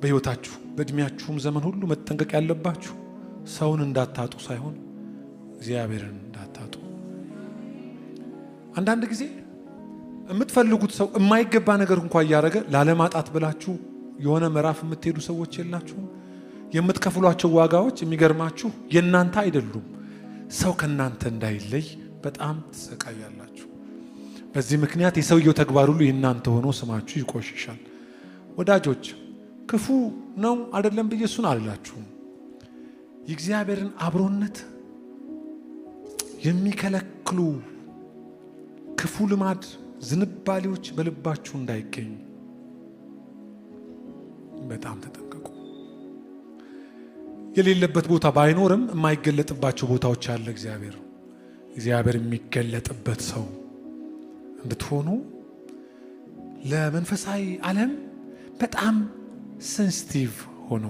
በሕይወታችሁ በዕድሜያችሁም ዘመን ሁሉ መጠንቀቅ ያለባችሁ ሰውን እንዳታጡ ሳይሆን እግዚአብሔርን እንዳታጡ። አንዳንድ ጊዜ የምትፈልጉት ሰው የማይገባ ነገር እንኳ እያደረገ ላለማጣት ብላችሁ የሆነ ምዕራፍ የምትሄዱ ሰዎች የላችሁም? የምትከፍሏቸው ዋጋዎች የሚገርማችሁ የእናንተ አይደሉም። ሰው ከእናንተ እንዳይለይ በጣም ትሰቃያላችሁ። በዚህ ምክንያት የሰውየው ተግባር ሁሉ የእናንተ ሆኖ ስማችሁ ይቆሽሻል። ወዳጆች፣ ክፉ ነው አይደለም ብዬ እሱን አልላችሁም። የእግዚአብሔርን አብሮነት የሚከለክሉ ክፉ ልማድ፣ ዝንባሌዎች በልባችሁ እንዳይገኙ በጣም ተጠንቀቁ። የሌለበት ቦታ ባይኖርም የማይገለጥባቸው ቦታዎች አለ እግዚአብሔር። እግዚአብሔር የሚገለጥበት ሰው እንድትሆኑ ለመንፈሳዊ ዓለም በጣም sensitive ሆኖ